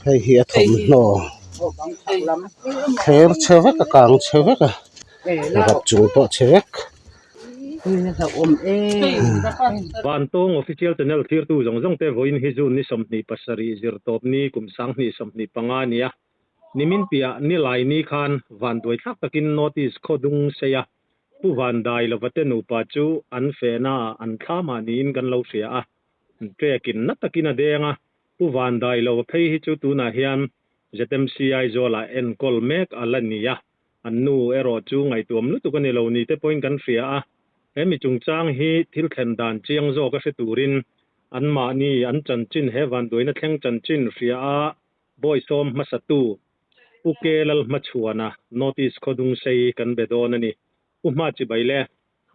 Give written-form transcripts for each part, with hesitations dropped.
Hei hi a thawmhnaw thler chhe vek a kang chhe vek a rap chung pawh chhe vek. Vantawng Official Channel thirtu zawng zawng te vawiin hi June ni 27 zirtawp ni kum 2025 a ni a. Nimin piah nilai ni khan vanduai thlak takin North East khaw dung sei a Pu Vandai lovate nupa chu an fehna ah an thla mah niin kan lo hria a. Trekin na takin a deng a, Pu Vandai lova phei hi chu tunah hian ZMC Aizawlah enkawl mek a la ni a, an nu erawh chu ngaihtuam lutuk a ni lo ni te pawhin kan hria a. He mi chungchang hi thil thlen dan chiang zawk a hre turin anmahni an chanchin he vanduaina thleng chanchin hria a Bawisawm hmasatu Pu Ke Lalhmachhuana Notice Khawdung sei kan be dawn a ni. Pu Hma chibai le.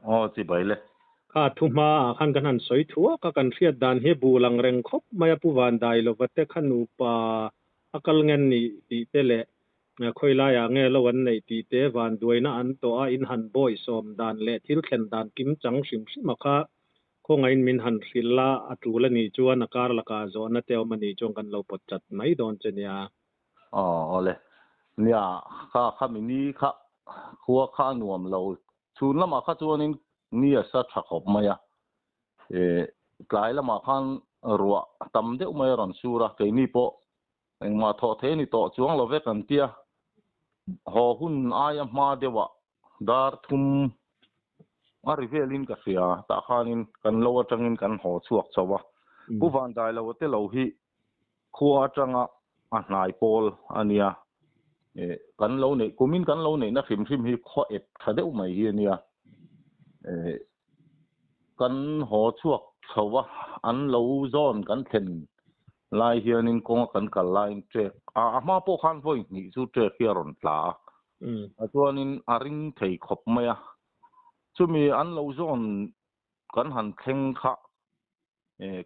Aw chibai le. Kha thu hma ah khan kan han sawi thuak a, kan hriat dan hi bu lang reng khawp mai a, Pu Vandai lova te kha nupa a kal ngen nih tih te leh khawi lai ah nge lo an neih tih te vanduaina an tawh a in han bawisawm dan leh thil thlen dan kim chang hrim hrim a kha Khawngaihin min han hrilh a, a tul a nih chuan a kar lakah zawhna te awm a nih chuan kan lo pawt chat mai dawn che nia. Aw awle. Nia, kha khami ni kha khua kha a nuam lo. Chhun lamah kha chuanin ni a sa tha khawp mai a. E, tlai lamah khan ruah tam deuh mai a rawn sur a, keini pawh engmah thawh thei a ni tawh chuang lo vek an tia. Haw hun aia hma deuhah Dar thum a ri velin ka hria, tah khanin kan lo atangin kan haw chhuak chho a. Pu Vandailo te lo hi khua atanga a hnai pawl a nia, kan lo neih kumin kan lo neihna hrim hrim hi khaw ep tha deuh mai hi a nia. Kan haw chhuak chho a, an lo zawn kan thlen lai hianin kawnga kan kal laiin trek a hma pawh khan vawi hnih chu trek hi a rawn tla a. A chuanin a ring thei khawp mai a, chumi an lo zawn kan han thleng kha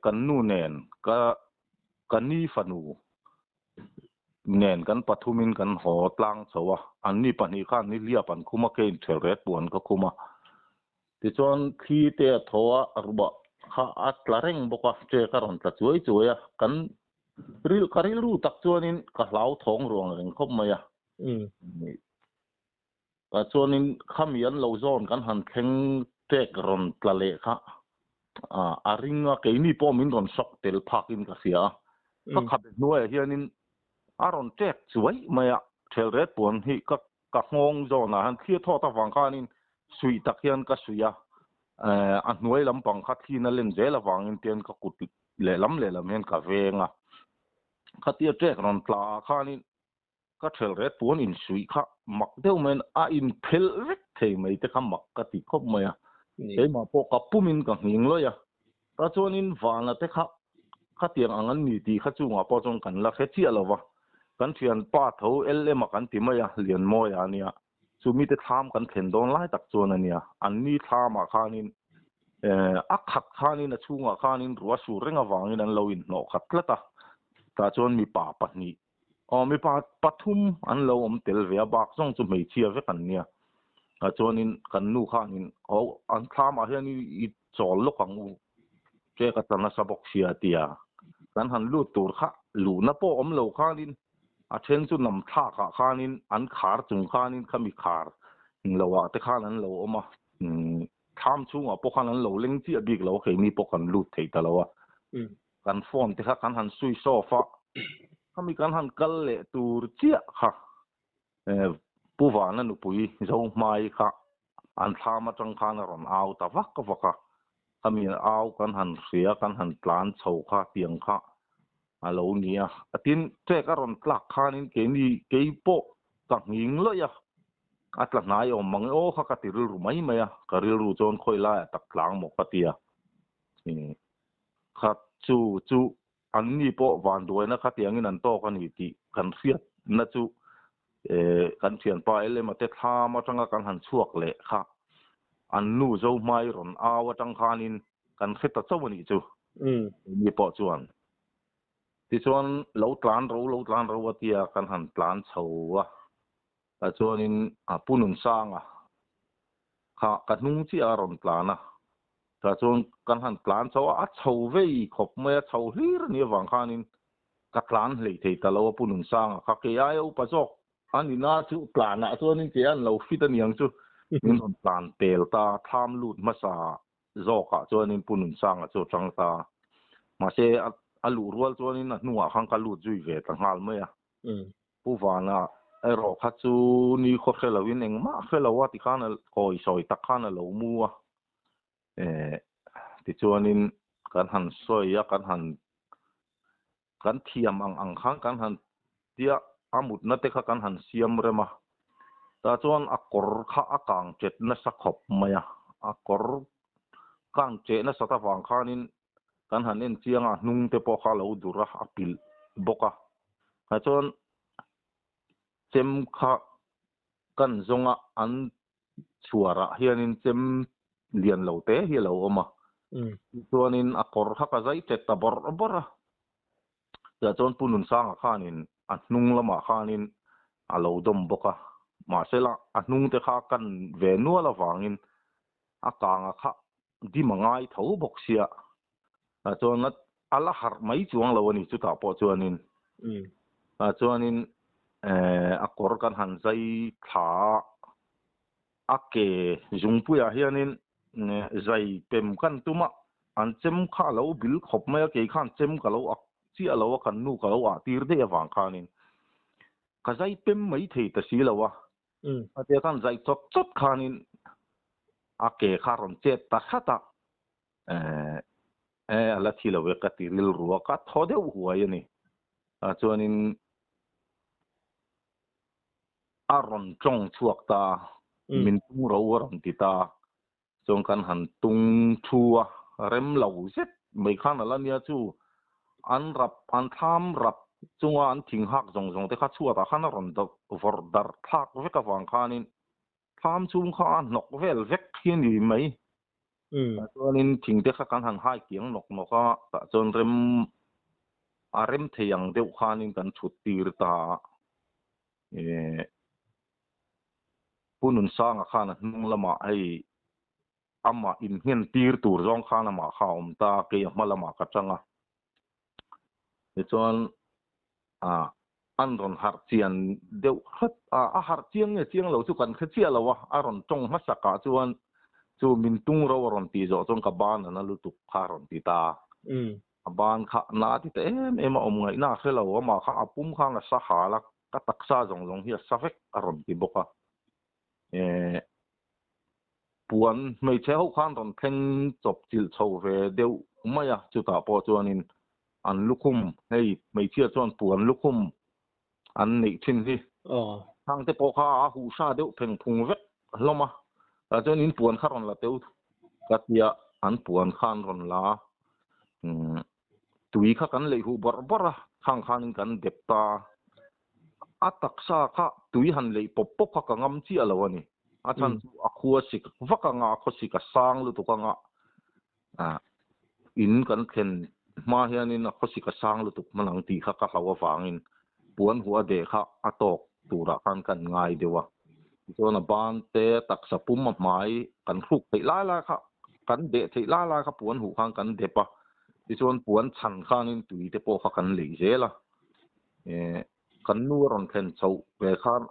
kan nu nen ka ka ni fanu nen kan pathumin kan haw tlang chho a, an ni pahnih khan ni hliap an khum a, keiin thelret puan ka khum a, tichuan thli te a tho a, ruah kha a tla reng bawk a, trek a rawn tla chuai chuai a, kan ril ka rilru tak chuanin ka hlauthawng ruang reng khawp mai a. Tah chuanin khami an lo zawn kan han thleng tek rawn tla leh kha a ring a, keini pawh min rawn shock tel phakin ka hria a. Ka khabe hnuaiah hianin a rawn tek chuai mai a, thelret puan hi ka ka nghawng zawnah hian thli a thawt avang khanin suih tak hian ka suih a, a hnuai lampang kha thliin a len zel avangin tian ka kut lehlam lehlam hian ka veng a. Khatia tek rawn tla ah khanin Ka ṭhelh ret puan insuih kha mak deuh maiin a inphelh vek thei mai te kha mak ka ti khawp mai a. Keimah pawh ka pumin ka nghing lawih a. Ta chuanin vana te kha khatiang ang an ni tih kha chungah pawh chuan kan la hre chiah lo va. Kan ṭhianpa tho LM-a kan ti mai a, Lianmawia a nia. Chu mite thlam kan thlen dawn lai tak chuan a nia. An ni thlamah khanin a khat khanin a chhungah khanin ruah sur reng avangin an lo inhnawh khat tlat a. Tah chuan mipa pahnih Aw mipa pathum an lo awm tel ve a, bak zawng chu hmeichhia vek an nia. Tah chuanin kan nu khanin aw an thlamah hian i chawl lawk ang u, che ka tla nasa bawk sia a ti a. Kan han lut tur kha luhna pawh awm lo khanin a then chu nam thlakah khanin an khar chung khanin khami khar loah te khan an lo awm a, thlam chhungah pawh khan an lo leng chiah bik lo a, keini pawh kan lut thei ta lo a. Kan phone te kha kan han switch off a, khami kan han kal leh tur chiah kha Pu Vana nupui Zohmai kha an thlam atang khan a rawn au ta vak vak a, khami au kan han hria kan han tlan chho kha tiang kha a lo ni a, tin trek a rawn tlak khanin keini keipawh ka nghing lawih a, a tla hnai awm mang e aw kha ka ti rilru mai mai a, ka rilru chuan khawi laiah tak tlang maw ka ti a. Khat chu chu an ni pawh vanduaina khatiangin an tawk a ni tih kan hriatna chu kan thianpa LM-a te thlam atanga kan han chhuak leh kha an nu Zohmai rawn au atang khanin kan hre ta chauh a nih chu ni pawh chuan. Tichuan lo tlan ro lo tlan ro a tia kan han tlan chho a, tah chuanin a Pu Nunsanga kha ka hnung chiah a rawn tlan a, tah chuan kan han tlan chho a, a chho vei khawp mai a, chho hlir a nih avang khanin Ka tlan hlei thei ta lo a Pu Nunsanga kha kei aia upa zawk a ni na chu tlanah chuanin kei an lo fit a niang chu min rawn tlan pel ta thlam lut hmasa zawkah chuanin Pu Nunsanga chu a tang ta. Mahse a luh rual chuanin a hnungah khan ka lut zui ve ta nghal mai a. Pu Vana erawh kha chu ni khaw hre loin engmah hre lo a tikhan kawi sawi tak khan a lo mu a. Tichuanin kan han sawi a, kan han kan thiam ang ang khan kan han tia a mutna te kha kan han siam rem a. Tah chuan a kawr kha a kang chet nasa khawp mai a, a kawr kang cheh nasat avang khanin kan han en chiang a, a hnung te pawh kha a lo dur a, a pilh bawk a. Tah chuan chem kha kan zawng a, an chhuarah hianin chem lian lo te hi a lo awm a. Tichuanin a kawr kha ka zai tet ta bawrh bawrh a. Tah chuan Pu Nunsanga khanin a hnung lamah khanin a lo dawm bawk a. Mahsela a hnung te kha kan ve nual avangin a kanga kha dim a ngai tho bawk sia. Tah chuan a la harh mai chuang lo a ni chutah pawh chuanin. Tah chuanin a kawr kan han zai thla a, a ke zungpuiah hianin zai pem kan tum a, an chem kha a lo bil khawp mai a, kei khan chem ka lo ak chiah lo a, kan nu ka lo ah tir daih avang khanin ka zai pem mai thei ta si lo a. A tia khan zai chawt chawt khanin a ke kha a rawn chet ta hrat a. Eh a la thi lo e ka ti rilru a, ka thaw deuh huai a ni. Tah chuanin a rawn tawng chhuak ta, min tung ro a rawn ti ta. Chuan kan han tung thu a, rem lo zet mai khan a la nia chu. An rap, an thlam rap chunga an thing hak zawng zawng te kha chhuatah khan a rawn vawrh darh thlak vek avang khanin Thlam chung kha a hnawk vel vek hi a ni mai. Tah chuanin thingte kha kan han hai kiang nawk nawk a, tah chuan rem a rem thei ang deuh khanin kan chhut tir ta a. Pu Nunsanga khan a hnung lamah hei amah innghen tir tur zawng khan amah kha a awm ta a, kei a hma lamah ka tang a. Tichuan an rawn harh chian deuh hret a, a harh chiang nge chiang lo chu kan hre chiah lo a, a rawn tawng hmasak ah chuan chu min tung ro a rawn tih zawh chuan ka ban a na lutuk kha a rawn ti ta. A ban kha na ti ta em em a, awm ngaihna a hre lo, amah kha a pum khan a sa hal a, ka taksa zawng zawng hi a sa vek a rawn ti bawk a. Puan hmeichhe ho khan rawn thleng chawp chilh chho ve deuh mai a, chutah pawh chuanin an lukhum, hei hmeichhia chuan puan lukhum an neih thin hi. Thang te pawh kha a huh hra deuh pheng phung vek hlawm a, tah chuan in puan kha rawn la teu ka tia an puan kha an rawn la a, tui kha kan leih huh bawrh bawrh a, khang khanin kan dep ta a. A taksa kha tui han leih pawp pawp kha ka ngam chiah lo a ni. A chhan chu a khua sik vak anga, a khaw sik a sang lutuk anga, in kan thlen hma hianin a khaw sik a sang lutuk hman ang tih kha ka hlau avangin puan huh a deh kha a tawk turah khan kan ngai deuh a. Tichuan a ban te, a taksa pum a hmai kan hruk theih lai lai kha, kan deh theih lai lai kha puan huh khan kan dep a. Tichuan puan chhan khanin tui te pawh kha kan leih zel a. Kan nu a rawn thlen chhoh ve khan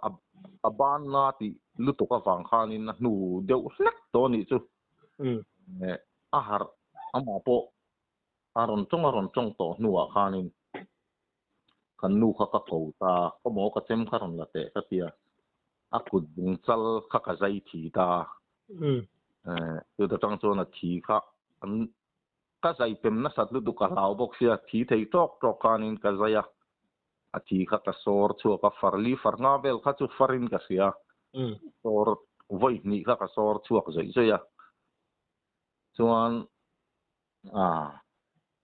a ban na tih lutuk avang khanin a hnu deuh hlek tawh a nih chu. A harh amah pawh a rawn tawng a rawn tawng tawh hnuah khanin kan nu kha ka ko ta, ka maw ka chem kha rawn la teh ka tia, a kut bung chal kha ka zai thi ta. Chuta tang chuan a thi kha an Ka zai pem nasat lutuk a hlau bawk sia, thi thei tawk tawk khanin ka zai a, a thi kha ka sawr chhuak a, far li far nga vel kha chu farin ka hria, sawr vawi hnih kha ka sawr chhuak zawih zawih a, chuan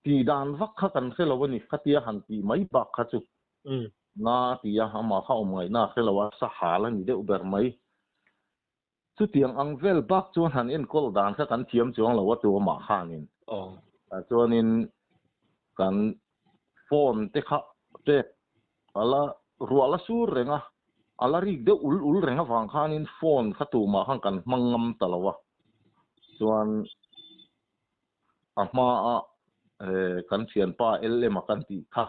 tih dan vak kha kan hre lo a ni, khatia han tih mai bak kha chu na a ti a, amah kha awm ngaihna a hre lo a, sahal a ni deuh ber mai. Chutiang ang vel bak chuan han enkawl dan kha kan thiam chuang lo a tu amah khanin. Tah chuanin kan phone te kha pek a la ruah la sur reng a, a la rik deuh ul ul reng avang khanin phone kha tumah khan kan hmang ngam ta lo a. Chuan a hmaa kan thianpa LM a kan tih kha.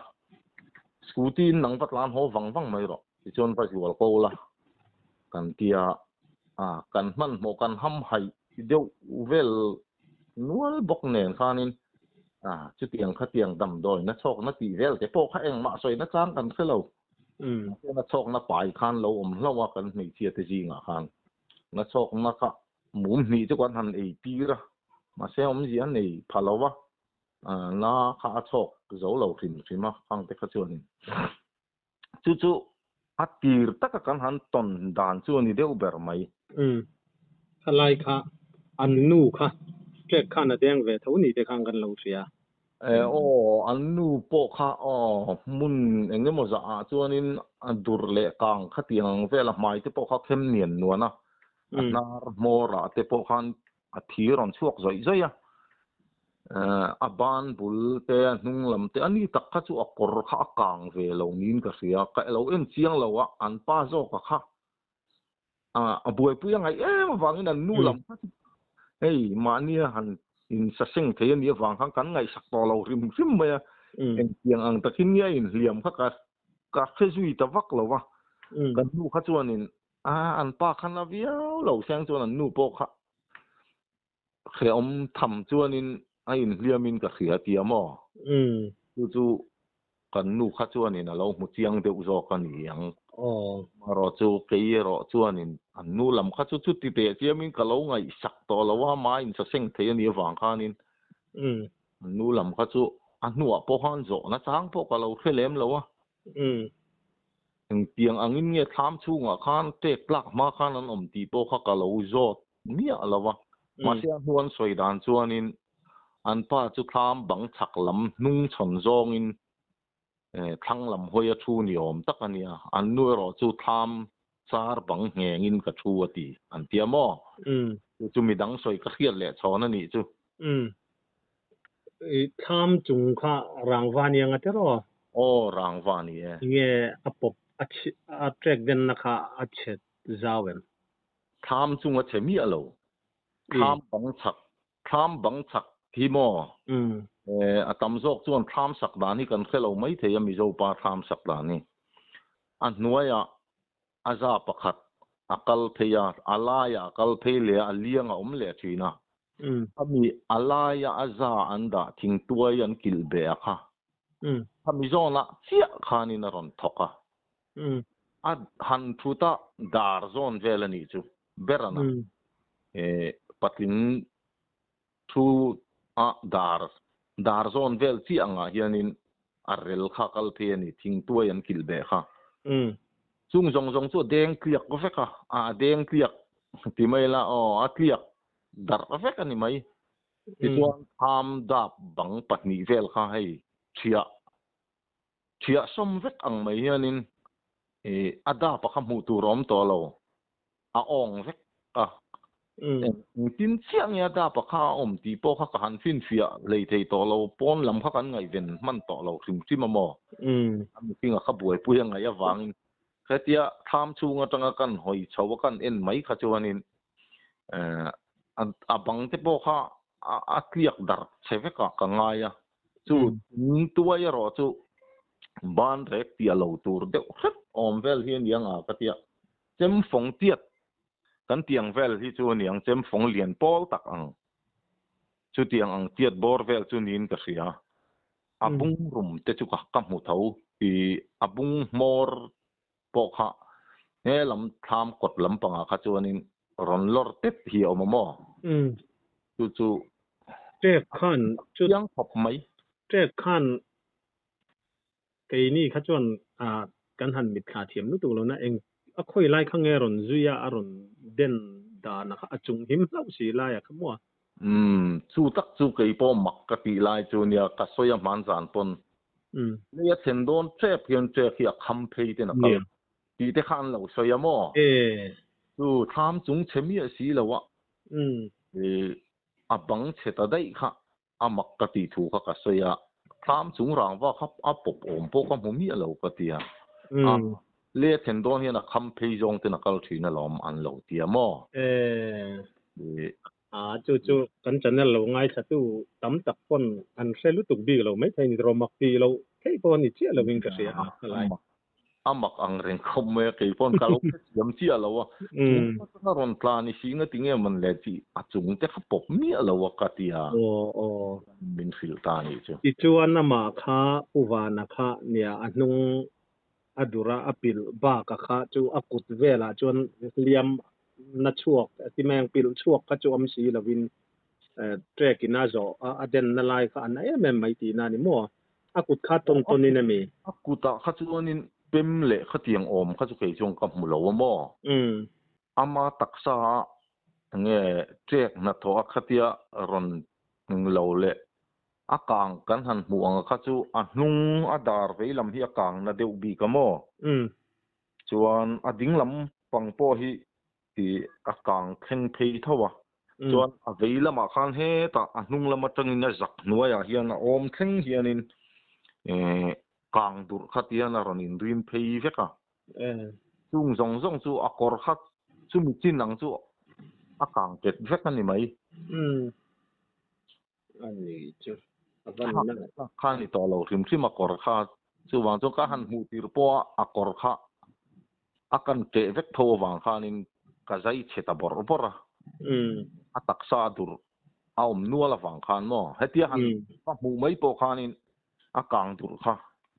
Scooty in nang va tlan haw vang vang mai rawh, tichuan va zual ko la kan tia a, kan hmanhmawh kan hamhaih deuh vel nual bawk nen khanin a, chutiang khatiang damdawi na chhawkna tih vel te pawh kha engmah sawina chang kan hre lo. Mahse na chhawkna pai khan lo awm hlauh a kan hmeichhia te zingah khan na chhawkna kha mum hnih chu kan han ei tir a, mahse awmzia a nei pha lo va. Na kha a chhawk zo lo hrim hrim a, khang te kha chuanin chu chu a tir taka kan han tawn dan chu a ni deuh ber mai. Umm, khalai kha an nu kha trek khan a deng ve tho ni te khan kan lo hria. E aw, an nu pawh kha aw hmun eng emaw zah ah chuanin a dur leh kang khatiang ang vel a hmai te pawh kha khem nian nuan a, a hnar hmawr ah te pawh khan a thi rawn chhuak zawih zawih a, a ban bul te a hnung lam te a ni tak kha chu a kawr kha a kang ve lo niin ka hria, ka lo en chiang lo a, an pa zawk a kha a buaipui a ngaih em avangin an nu lam kha chu hei mahnia han insaseng thei a nih avang khan kan ngaihsak tawh lo hrim hrim mai a, engtiang ang takin nge a inhliam kha ka ka hre zui ta vak lo va, kan nu kha chuanin A, an pa kha na viau lo seng chuan an nu pawh kha hrehawm tham chuanin a inhliamin ka hria tia maw? Chu chu kan nu kha chuanin a lo hmu chiang deuh zawk a ni ang. Erawh chu kei erawh chuanin an nu lam kha chu chuti teh chiamin ka lo ngaihsak tawh lo a, mah insaseng thei a nih avang khanin an nu lam kha chu a hnuah pawh khan zawhna chang pawh ka lo hre lem lo a. Engtiang angin nge thlam chhungah khan tek tlak hma khan an awm tih pawh kha ka lo zawt miah lo va. Mahse a hnu an sawi dan chuanin an pa chu thlam bang chhak lam hnung chhawn zawngin thlang lam hawi a thu ni awm tak a nia. An nu erawh chu thlam char bang nghengin ka thu a ti an tia maw? Chu chu midang sawi ka hriat leh chhawn a nih chu. I thlam chung kha rangva ni anga tiraw? Aw, rangva ni e. Nge a pawp a chhi a trek denna kha a chhe zau em? Thlam chung a chhe miah lo. Thlam bang chhak, thlam bang chhak hi maw? A tam zawk chuan thlam sak dan hi kan hre lo mai thei a Mizo pa thlam sak dan hi. A hnuaiah a za pakhat a kal phei a, a laiah a kal phei leh a, a liang a awm leh thin a. Khami a laia a za an dah thingtuai an kilh beh a kha. Khami zawnah chiah khanin a rawn thawk a. A han thut a, dar zawn vel a nih chu Berana patling thu a dar dar zawn vel chiah angah hianin a rel kha kal phei a ni, thingtuai an kilh beh kha. Chung zawng zawng chu a deng tliak vek a, a deng tliak ti mai la aw, a tliak darh vek a ni mai. Tichuan tham dap bang pahnih vel kha hei thiah thiah sawm vek ang mai hianin ih a dap a kha hmuh tur a awm tawh lo, a awng vek a. Engtin chiah nge a dap a kha a awm tih pawh kha ka han finfiah hlei thei tawh lo, pawn lam kha kan ngaihven hman tawh lo hrim hrim a maw? A mihring a kha buaipui a ngaih avangin hetia thlam chhung atanga kan hawi chho a kan en mai kha chuanin a bang te pawh kha a tliak darh che vek a ka ngai a, chu tuai erawh chu ban rek tih a lo tur deuh hret awm vel hi a ni ang a ka tia, chemfawng tiat kan tih ang vel hi chu a ni ang, chemfawng lian pawl tak ang chutiang ang tiat bawr vel chu niin ka hria, a bung rum te chu ka hmu tho i a bung hmawr pawh kha he lam thlam kawt lampangah kha chuanin rawn lawr tep hi a awm a maw? Chu chu Trek khan chu chiang khawp mai. Trek khan keini kha chuan kan han mitthla thiam lutuk lo na eng a khawi lai kha nge rawn zui a a rawn den dan a kha a chung him hlauh si lai a kha maw? Chu tak chu kei pawh mak ka tih lai chu nia ka sawi a hman zan pawn Lei a thlen dawn ṭep hian ṭek hi a kham phei ten a kal tih te kha an lo sawi a maw? Chu thlam chung chhe miah si lo a, a bang chhe ta daih kha a mak ka tih thu kha ka sawi a, thlam chung rangva kha a pawp awm pawh ka hmu miah lo ka ti a, lei a thlen dawn hian a kham phei zawng ten a kal ṭhin alawm an lo ti a maw? A chu chu kan channel lo ngaithla tu tam tak pawn an hre lutuk bik lo maithei ni rawh mak tih loh. Theih pawh a ni chiah lovin ka hria a, khalai. A mak ang reng khawp mai a, kei pawn ka lo hrethiam chiah lo a. Chung atanga rawn tla ni si nga tinge man le tih a chung te kha pawp miah lo a ka ti a, min hrilh ta a nih chu. Tichuan amah kha Pu Vana kha nia a hnung a dur a, a pilh bak a kha chu a kut velah chuan hliam na chhuak ti mai ang pilh chhuak kha chu awm si lovin trek in a zawh a, a denna lai kha a na em em mai tihna a ni maw? A kut kha tawn tawn in a mi? A kutah kha chuanin pem leh khatiang awm kha chu kei chuan ka hmu lo a maw? Ama taksa a nge trek hnathawh a khatia rawn lo leh a kang kan han hmuh ang kha chu a hnung a dar vei lam hi a kang na deuh bik a maw? Chuan a ding lam pang pawh hi tih a kang thleng phei tho a, chuan a vei lamah khan hetah a hnung lam atangin a zak hnuaiah hian a awm thleng hianin kang durh kha tihian a rawn inrim phei vek a. Chung zawng zawng chu a kawr kha chumi chin ang chu a kang ket vek a ni mai. A ni chu a van na. Kha ni tawh lo hrim hrim a kawr kha chuvang chuan ka han hmuh tir pawh a a kawr kha a kan teh vek tho avang khanin ka zai chhe ta bawrh bawrh a a taksa a dur a awm nual avang khan maw hetia han ka hmuh mai pawh khanin a kang dur kha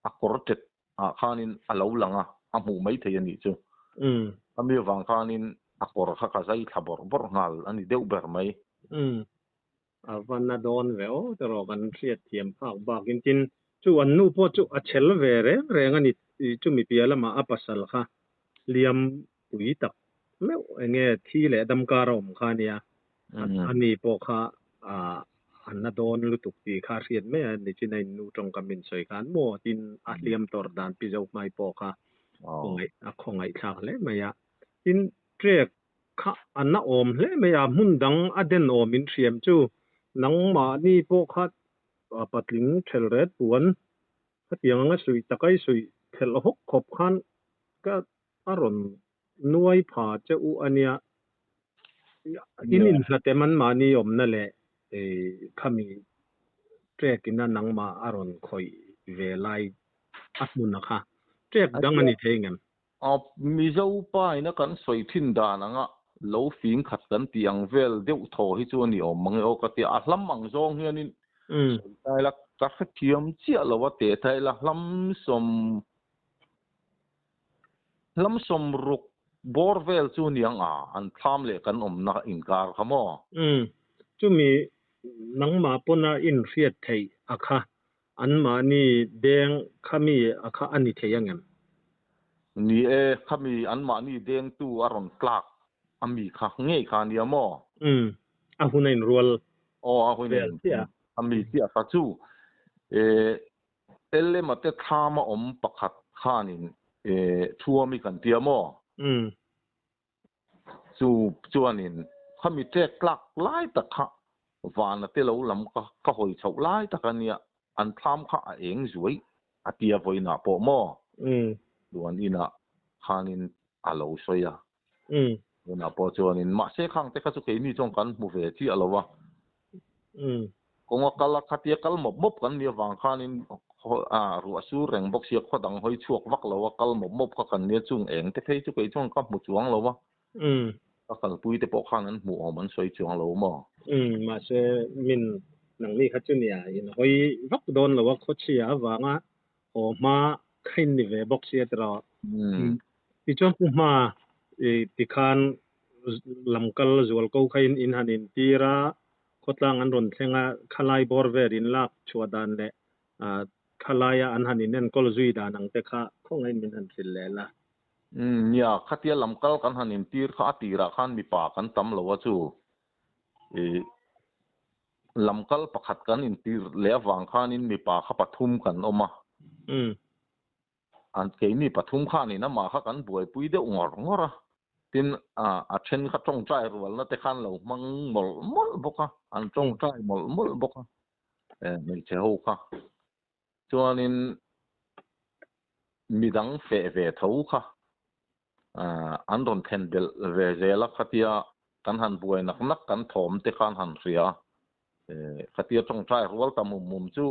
a kawr tet ah khanin a lo lang a a hmuh mai thei a nih chu ami avang khanin a kawr kha ka zai thla bawrh bawrh nghal a ni deuh ber mai. A va na dawn ve aw tawh kan hriat thiam phak bakin tin chu an nu pawh chu a chhel ve reng reng a ni chumi piah lamah a pasal kha liam pui tak meuh enge thi leh dam kar a awm kha ania a ni pawh kha a na dawn lutuk tih kha a hriat mai a nichin a in nu tawngkam in sawi khan maw tin a hliam tawr dan pi zo hmai pawh kha a khawngaih thlak hle mai a tin trek Kha a na awm hle mai a, hmun dang a den awm in hriam chu nangmahni pawh kha patling ṭhel ret puan khatiang anga suih takai suih thelh hawk khawp khan ka a rawn nuai pha che u a nia. In inhlatem anmahni awmna leh khami trek ina nangmah a rawn khawih ve lai a hmun a kha trek dang a ni thei ngem? Mizo pa ina kan sawi thin dan anga lo fing khat kan tih ang vel deuh thaw hi chu a ni awm mang e aw ka ti a, a hlam ang zawng hianin sawi ta ila ka hrethiam chiah lo a teh ta ila hlam sawm hlam sawm ruk bawr vel chu a ni ang a, an thlam leh kan awmna inkar kha maw? Chumi nangmah pawna inhriat theih a kha Anmahni deng khami a kha a ni thei angem? Ni e, khami anmahni dengtu a rawn tlak a mi kha ngei kha a nia maw? Umm, a hun a inrual Aw, a hun a vel chiah. A mi chiah kha chu e LM-a te thlama awm pakhat khanin e thuami kan tia maw? Umm. Chu chuanin khami ṭek tlak lai tak kha vana te lo lam ka ka hawi chhoh lai tak a nia, an thlam kha a eng zuai a tia vawiinah pawh maw? Chuan inah khanin a lo sawi a. Vawiinah pawh chuanin mahse khang te kha chu keini chuan kan hmu ve chiah lo a. Kawnga kal a khatia kal mawp mawp kan nih avang khanin ruah sur reng bawk sia khaw dang hawi chhuak vak lo a kal mawp mawp kha kan nia chung eng te phei chu kei chuan ka hmu chuang lo a. Ka kalpui te pawh khan an hmuh awm an sawi chuang lo maw? Mahse min nangni kha chu nia in hawi vak dawn lo a khawchhia avanga haw hma kha in ni ve bawk sia tiraw. Tichuan pu hma tikhan lamkal zual ko kha in in han intir a, khawtlang an rawn thleng a, khalai bawr vel in lak chhuah dan leh khalaia an han inenkawl zui dan ang te kha khawngaih min han hrilh leh la. Nia, khatia lamkal kan han intir kha a tirah khan mipa kan tam lo a chu. Lamkal pakhat kan intir leh avang khanin mipa kha pathum kan awm a. An keini pathum khanin amah kha kan buaipui deuh ngawr ngawr a. Tin, a then kha tawngtai rualna te khan lo hmang mawlh mawlh bawk a, an tawngtai mawlh mawlh bawk a, hmeichhe ho kha. Chuanin midang feh ve tho kha an rawn thlen belh ve zel a, khatia kan han buai nak nak kan thawm te khan han hria a, khatia tawngtai rual ta mum mum chu.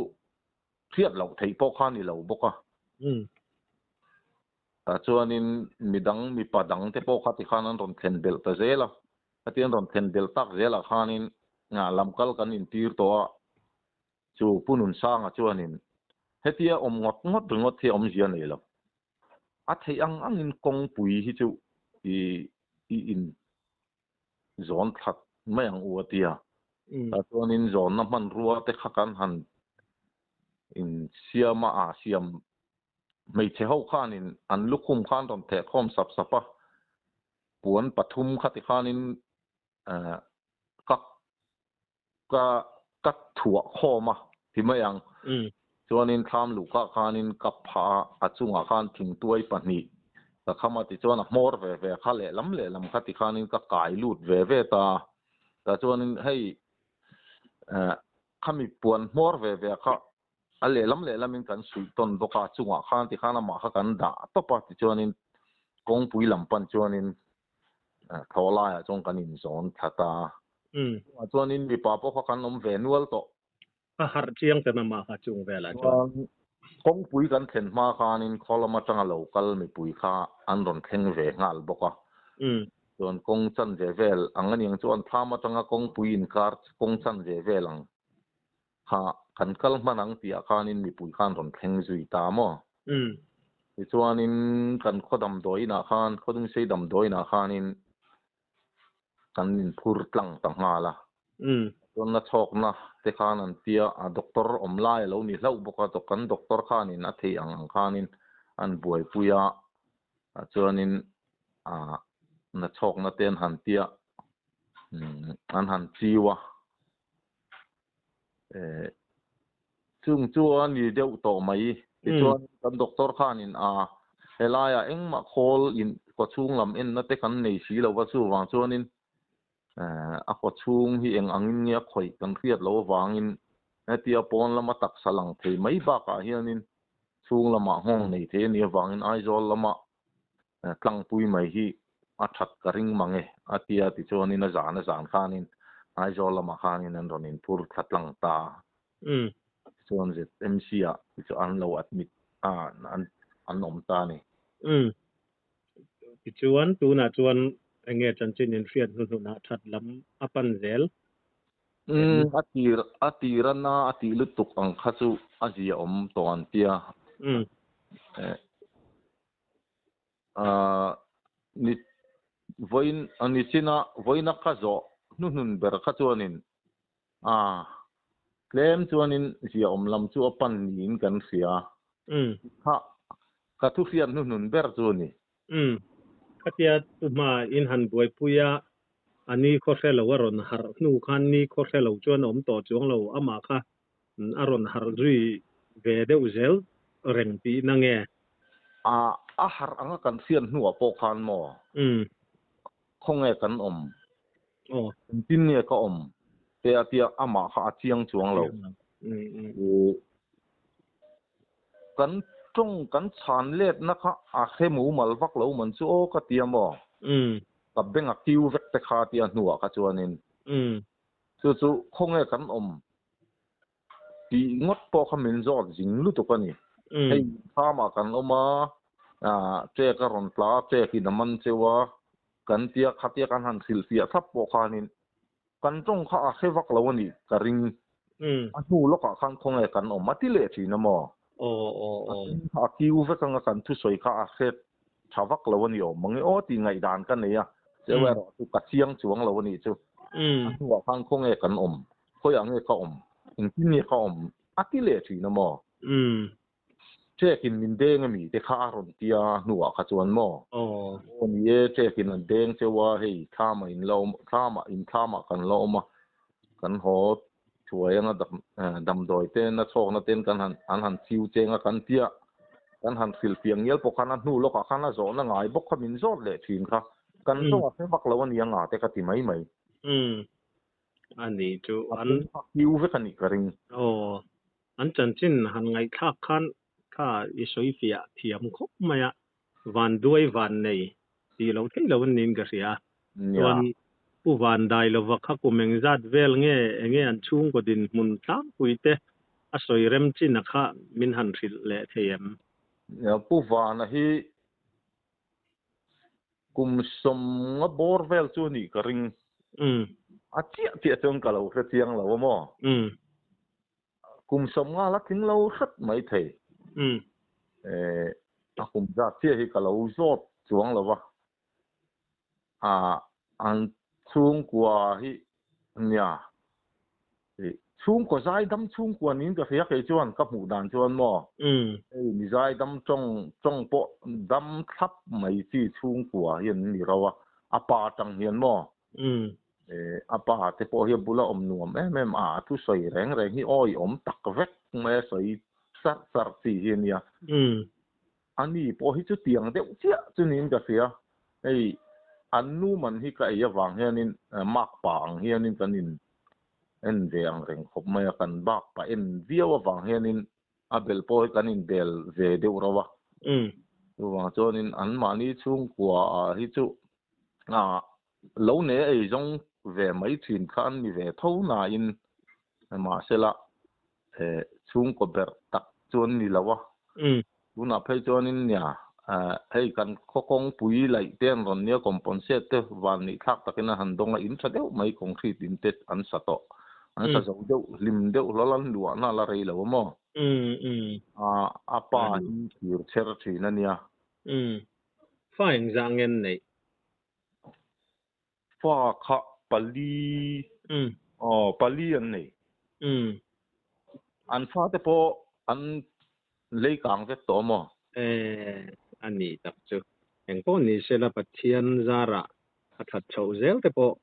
Hriat loh theih pawh kha a ni lo bawk a. Tah chuanin midang mipa dangte pawh kha tikhan an rawn thlen belh ta zel a. Khati an rawn thlen belh tak zelah khanin lamkal kan intir tawh a, chu Pu Nunsanga chuanin hetia awm ngawt ngawt ringawt hi awmzia nei lo. A theih ang angin kawngpui hi chu i i in zawn thlat mai ang u a ti a. Tah chuanin zawnna hmanrua te kha kan han insiam a, aa siam Hmeichhe ho khanin an lukhum khan rawn theh khawm sap sap a, puan pathum khati khanin ka ka ka thuah khawm a ti mai ang. Chuanin thlam luhkah khanin ka phah a, a chungah khan thingtuai pahnih ka kham a, tichuan a hmawr ve ve kha lehlam lehlam khati khanin ka kai lut ve ve ta a. Tah chuanin hei khami puan hmawr ve ve kha A lehlam lehlamin kan suih tawn bawk a, chungah khan tikhan amah kha kan dah tawp a, tichuanin kawngpui lam pan chuanin thaw laiah chuan kan inzawn thla ta a. Chungah chuanin mipa pawh kha kan awm ve nual tawh. A harh chiang ten amah kha chung velah chuan. Chuan kawngpui kan thlen hma khanin khaw lam atanga lo kal mipui kha an rawn thleng ve nghal bawk a. Chuan kawng chanve vel ang aniang chuan thlam atanga kawngpui inkar kawng chanve vel ang Kha kan kal hman ang tih ah khanin mipui khan rawn thleng zui ta maw? Tichuanin kan khaw damdawiin ah khan, khaw dungsei damdawiin ah khanin kan inphur tlang ta nghal a. Chuan na chhawkna te khan an tia, a doctor awm lai a lo ni hlauh bawk a, kan doctor khanin a theih ang ang khanin an buaipui a, chuanin na chhawkna te an han tia, an han chiu a. Chung chu a ni deuh tawh mai. Tichuan kan doctor khanin a helaiah engmah khawl in kawchhung lam enna te kan nei si lo va, chuvang chuanin a kawchhung hi eng angin nge a khawih kan hriat loh avangin hetia pawn lama taksa lang thei mai bakah hianin chhung lamah nghawng nei thei a nih avangin Aizawl lama tlangpui mai hi a that ka ring mang e a tia tichuanin a zan a zan khanin Aizawl lamah khanin an rawn inphur thla tlang ta a. Tichuan ZMC ah chu an lo admit a an an awm ta a ni. Tichuan tunah chuan enge chanchin inhriat hnuhnunah that lam a pan zel. A tir a tir a na a tih lutuk ang kha chu a zia awm tawh an tia. Ni vawiin ni china vawiina ka zawh hnuhnun ber kha chuanin ah tlem chuanin ziaawm lam chu a pan niin kan hria. Kha ka thu hriat hnuhnun ber chu a ni. Khatia tuhma in han buaipui a, a ni khaw hre lo a rawn harh hnu khan ni khaw hre lo chuan a awm tawh chuang lo, amah kha A rawn harh zui ve deuh zel reng tihna nge? A, a harh anga kan hriat hnuah pawh khan maw? Khawnge kan awm? Aw. Engtin nge ka awm? Te a tia amah kha a chiang chuang lo. Kan tawng kan chhan letna kha a hre mumal vak lo man chu aw ka tia maw? Ka beng a kiu vek te kha tia hnuah kha chuanin. Chu chu khawnge kan awm tih ngawt pawh kha min zawt zing lutuk a ni. Hei farm-ah kan awm a, ṭek a rawn tla a, ṭekin a man cheu a, kan tia khatia kan han hrilhfiah thlap pawh khanin kan ṭawng kha a hre vak lo a nih ka ring. A hnu lawkah khan khawnge kan awm a ti leh ṭhin a maw? A ṭawng kha a kiu vek anga kan thusawi kha a hre ṭha vak lo a ni awm mang e aw tih ngaihdan ka nei a, cheu erawh chu ka chiang chuang lo a nih chu. A hnuah khan khawnge kan awm, khawiah nge ka awm, engtin nge ka awm a ti leh ṭhin a maw? Ṭekin min deng a mi te kha a rawn ti a, a hnuah kha chuan maw? Aw ni e, ṭekin an deng cheu a, hei thlamah in la awm, thlamah in thlamah kan la awm a, kan haw thuai anga damdawi te na chhawkna ten kan han an han chiu cheng a kan tia kan han hrilhfiah ngial pawh khan a hnu lawkah khan a zawhna ngai bawk kha min zawt leh thin kha kan tawng a hre vak lo a nia nga te ka ti mai mai. Umm a ni chu an a kiu vek a nih ka ring. Aw an chanchin han ngaihthlak khan kha i sawi fiah thiam khawp mai a van duai van nei tih loh theih loh an niin ka hria. Chuan Pu Van Dailova kha kum engzat vel nge enge an chhungkaw dinhmun tlangpui te a sawi rem chin a kha min han hrilh leh thei em? Pu Vana hi kum 50 bawr vel chu a nih ka ring. A chiah chiah chuan ka lo hre chiang lo a maw? Kum 50 la tling lo hret mai thei. A kum zat chiah hi ka lo zawt chuang lo va. An chhungkua hi nia chhungkaw zaidam chhungkua niin ka hria kei chuan ka hmuh dan chuan maw hei mi zaidam tawng tawng pawh dam thlap mai chi chhungkua hi an ni ro a, a pa tang hian maw a pa te pawh hi a bula awm nuam em em a, a thusawi reng reng hi awi awm tak vek mai a sawi sarh sarh chi hi a nia. A ni pawh hi chutiang deuh chiah chu niin ka hria. Hei an nu man hi ka ei avang hianin mark pa ang hianin kan in en ve ang reng khawp mai a, kan bak pa en viau avang hianin a bel pawh hi kan in bel ve deuh rauh a. Chuvang chuanin anmahni chhungkua ah hi chu lo ne ei zawng ve mai thin kha an ni ve tho nain mahsela chhungkaw berh tak chu an ni lo a. Tunah phei chuanin nia hei kan khaw kawngpui laih te an rawn nia compensate te van nih thlak takin a han dawng a, in tha deuh mai concrete in te an sa tawh. An sa zo deuh hlim deuh hlawl an luahna la rei lo a maw? A pa hi thir chher thin a nia. Fa engzah nge an neih? Fa kha pali aw pali an nei. An fa te pawh an lei kang vek tawh maw? Eh a ni tak chu. Engpawh ni sela Pathian zarah a that chhoh zel te pawh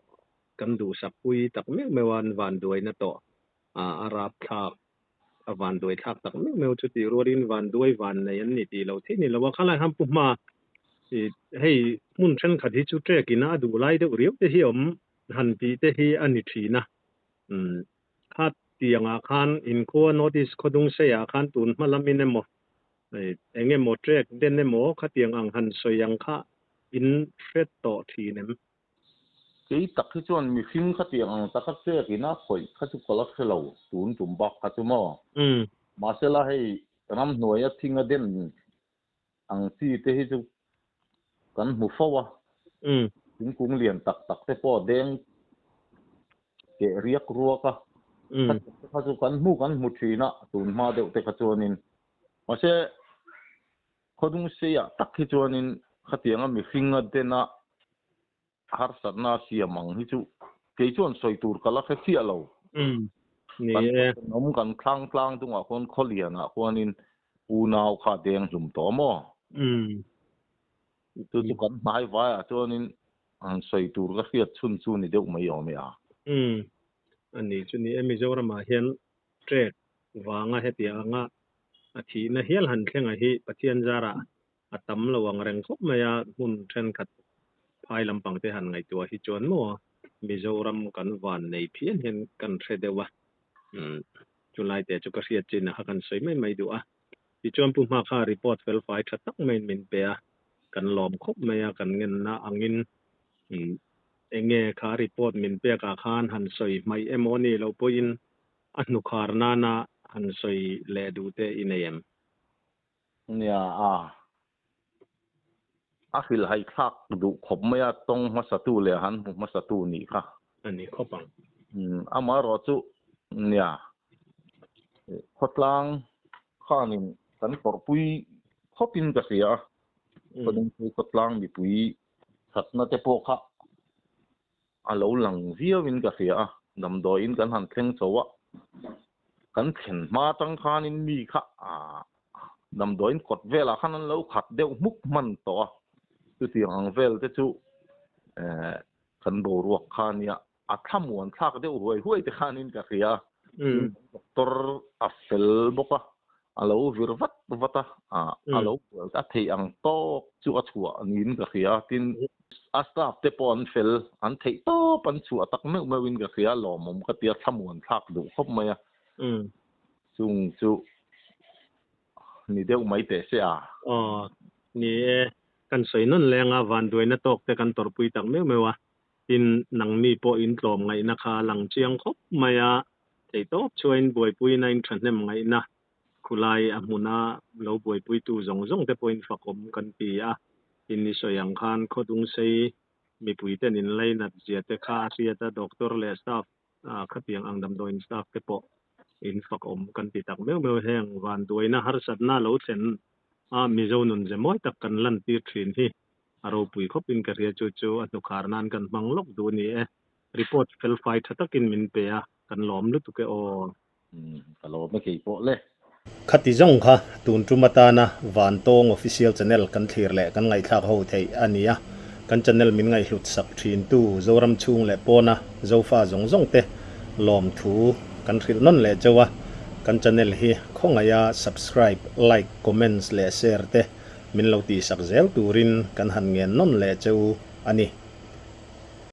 kan duhsak pui tak meuh meuh a an vanduaina tawh a rapthlak a vanduai thlak tak meuh meuh chu tih rualin vanduai van nei an ni tih loh theih ni lo a, khalai khan pu hma ih hei hmun thenkhat hi chu trek ina a duh lai deuh riau te hi awm han tih te hi a ni thin a, umm kha tiangah khan inkhua notice khawdung seiah khan tun hma lamin emaw ih eng emaw trek den emaw khatiang ang han sawi ang kha in hre tawh thin em? Kei tak hi chuan mihring khatiang ang taka trek ina khawih kha chu ka la hre lo, tun tum bak kha chu maw? Mahsela hei ramhnuaia thinga den ang chi te hi chu kan hmu fo a, thingkung lian tak tak te pawh deng keh riak ruak a, khatiang te kha chu kan hmu kan hmu thin a, tun hma deuh te kha chuanin. Mahse Khawdung seiah tak hi chuanin khatianga mihringa dena harsatna a siam ang hi chu kei chuan sawi tur ka la hre chiah lo. Kan thenawm kan thlang tlang dungah khuan khawlianah khuanin unau kha a deng hlum tawh maw? Chu chu kan hnai vaiah chuanin han sawi tur ka hriat chhun chu ni deuh mai awm e a. A ni chu ni e, Mizoramah hian trek vanga hetiang anga a thihna hial han thleng a hi Pathian zarah a tam lo ang reng khawp mai a, hmun thenkhat phai lampang te han ngaihtuah hi chuan maw Mizoram kan van nei phian hian kan hre deuh a, umm chulai te chu ka hriat chin a kha kan sawi mai mai duh a. Tichuan Pu Hma kha report fel fai tha tak maiin min pe a, kan lawm khawp mai a, kan ngenna angin umm enge kha report min pek ah khan han sawi hmaih emaw ni loh pawhin A hnukhar nana han sawi leh duh te i nei em? Nia, a a hrilhhai thlak duh khawp mai a, tawng hmasatu leh han hmu hmasatu nih kha. A ni khawp ang. Amaherawh chu nia, khawtlang khanin kan tawrhpui khawpin ka hria a, khawdungpui khawtlang mipui thatna te pawh kha A lo lang viauin ka hria a, damdawiin kan han thleng chho a, kan thlen hma atang khanin mi kha damdawiin kawt velah khan an lo khat deuh hmuk hman tawh a, chutiang ang vel te chu kan boruak kha nia a thlamuan thlak deuh huai huai te khanin ka hria a, doctor a fel bawk a, a lo vir vat vat a, a lo bual a theih ang tawk chu a chhuah niin ka hria a, tin a staff te pawh an fel, an theih tawp an chhuah tak meuh meuhin ka hria, lawmawm ka tia thlamuan thlak duh khawp mai a, chung chu ni deuh mai teh se a. Aw, ni e, kan sawi nawn leng a, vanduaina tawk te kan tawrhpui tak meuh meuh a, tin nangni pawh in tlawm ngaihna kha a lang chiang khawp mai a. Theihtawp chuain buaipuina in thahnem ngaihna khulai a hmuna lo buaipuitu zawng zawng te pawhin fakawm kan ti a. Tin i sawi ang khan Khawdungsei mipuiten in lainat zia te kha a hriat a, doctor leh staff khatiang ang damdawiin staff te pawh in fakawm kan ti tak meuh meuh. Heng vanduaina harsatna lo thlen a Mizo nun ze mawi tak kan lantir thin hi a ropui khawpin ka hria chu chu a hnukhar nan kan hmang lawk duh a ni e. Report felfai tha takin min pe a, kan lawm lutuk e aw. Ka lawm e kei pawh le. Khati zawng kha tun tum atana Vantawng Official Channel kan thlir leh kan ngaihthlak ho theih a ni a, kan channel min ngaihhlut sak thintu Zoram chhung leh pawna Zofa zawng zawng te lawmthu kan hrilh nawn leh chauh a, kan channel hi khawngaiha subscribe, like, comments leh share te min lo tihsak zel turin kan han ngen nawn leh cheu a ni.